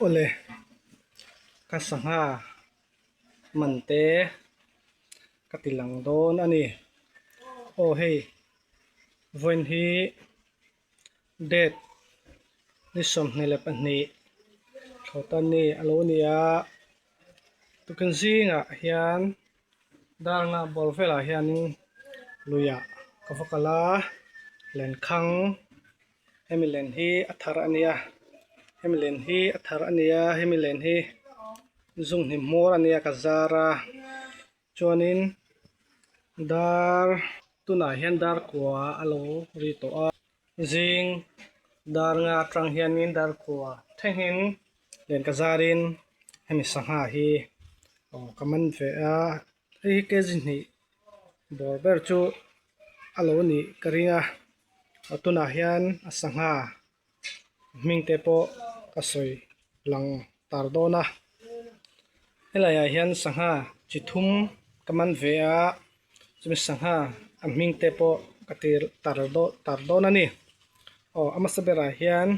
Awle ka sangha man te ka ti lang dawn a ni aw hei vawiin hi date ni 22 thlawhtani a lo ni a tukin zingah hian dar nga bawr velah hianin luiah ka va kal a lenkhang hemi len hi a thar a nia hemi len hi a thar a nia hemi len hi zunghnim hmawr a nia ka zar a chuanin dar tunah hian dar kua a lo ri tawh a zing dar nga atang hianin dar kua thlengin len ka zarin hemi sangha hi aw ka man ve a hei hi kg hnih bawr ber chu a lo nih ka ring a aw tunah hian a sangha hming te pawh ka sawi lang tar dawn a helai ah hian sangha chi thum ka man ve a chumi sangha a hming te pawh ka tir tar dawn tar dawn a ni aw a hmasa berah hian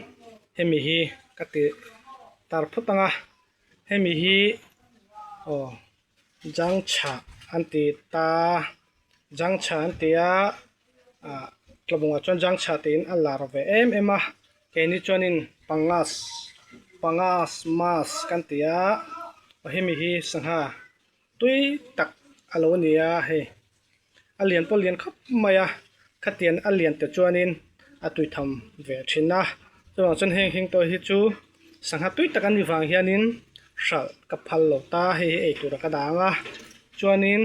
hemi hi ka ti tar phawt ang a hemi hi aw jangchhah an ti ta jangchhah an ti a ah tlawmngah chuan jangchhah tiin a lar ve em em a keini chuanin pangas pangas mas kan ti a aw hemi hi sangha tui tak a lo ni a hei a lian pawh lian khawp mai a khatiang a lian te chuanin a tui tham ve thin a chuvang chuan heng heng te hi chu sangha tui tak a nih vang hianin hralh ka phal lo ta hei hi eitur a ka dah ang a chuanin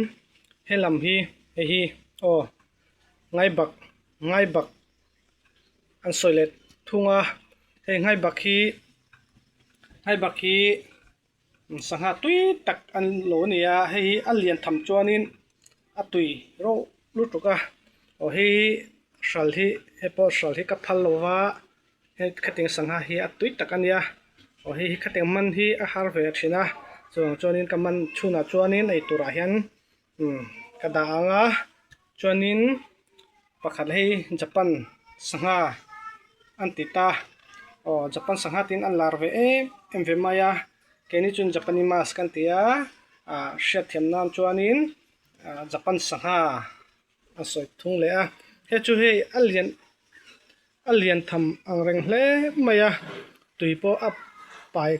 helam hi hei hi aw ngaibak ngaibak an sawi leh thung a hei ngaibak hi ngaibak hi. Sangha tui tak an lo a ni a hei hi a lian tham chuanin a tui reuh lutuk a aw hei hral hi hei pawh hral hi ka phal lo va hei khatiang sangha hi a tui tak a nia aw hei hi khatiang man hi a har ve thin a chuvang chuanin ka man chhunah chuanin ei turah hian umm ka dah ang a chuanin pakhat hei Japan sangha an ti ta aw Japan sangha tiin an lar ve em em ve mai a keini chuan Japani mask an ti a ah hriatthiam nan chuanin ah Japan sangha a sawi thung leh a hei chu hei a lian a lian tham ang reng hle mai a tui pawh a pai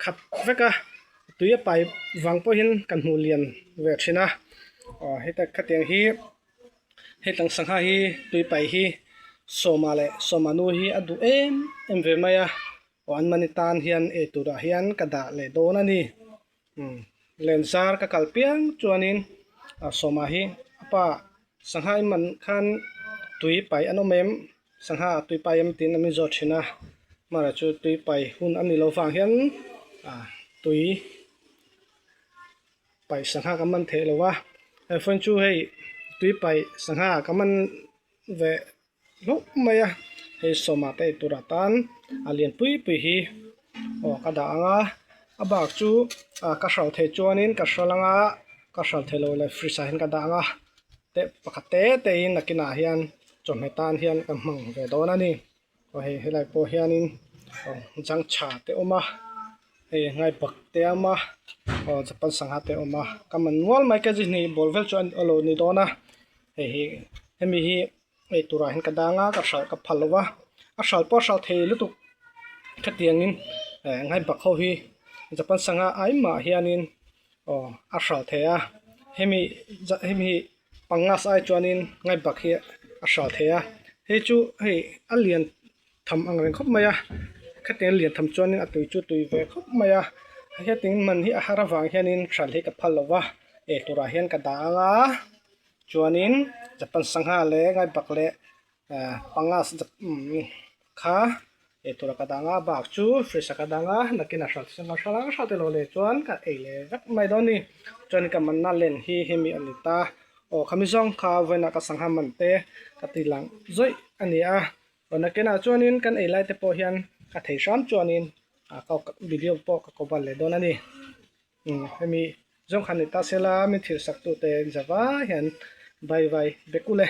khat vek a tui a pai vang pawh hian kan hmuh lian ve thin a aw heta khatiang hi hetang sangha hi tui pai hi sawma leh sawma nu hi a duh em em ve mai a aw an mahni tan hian eitur ah hian ka dah leh dawn a ni umm lenzar ka kal piang chuanin ah sawma hi a pa sangha i man khan tui pai an awm em sangha tui pai em tiin a min zawt thin a amaherawhchu chu tui pai hun a ni lo vang hian ah tui paih sangha ka man theih lo a he phone chu hei tui paih sangha ka man ve hlauh mai a hei sawma te eitur atan a lian pui pui hi aw ka dah ang a a bak chu ah ka hralh theih chuanin ka hral ang a ka hralh theih loh leh fridge ah hian ka dah ang a te pakhat te te in nakinah hian chawhmeh tan hian ka hmang ve dawn a ni. Aw hei helai pawh hianin aw jangcha te awm a hei ngaibak te a awm a aw japan sangha te a awm a ka man nual mai ka zihni bawl vel chu a lo ni dawn a hei hi hemi hi ei turah hian ka dang a ka hralh ka phal lo va a hralh pawh a hralh thei lutuk khatiangin eh ngaibak ho hi japan sangha ai mah hianin aw a hralh thei a hemi hemi hi pangas ai chuanin ngaibak hi a hral thei a hei chu hei a lian tham ang reng khawp mai a khatiang lian tham chuanin a tui chu tui ve khawp mai a hetiang man hi a har avang hianin hral hi ka phal lo va ei turah hian ka dah ang a chuanin japan sangha leh ngaibak leh ah pangas kha ei tura ka dang a bak chu fridge ah ka dang a nakin a hral sangha hral ang hral te lo leh chuan ka ei leh vek mai dawn a ni chuan ka manna len hi hemi a ni ta aw khami zawng kha vawiinah ka sangha man te ka ti lang zawih a ni a aw nakinah chuanin kan ei lai te pawh hian ka thei hram chuanin ah ka video pawh ka cover leh dawn a ni umm hemi zawng kha ni ta sela min thil sak tute zava hian bye bye bek ule.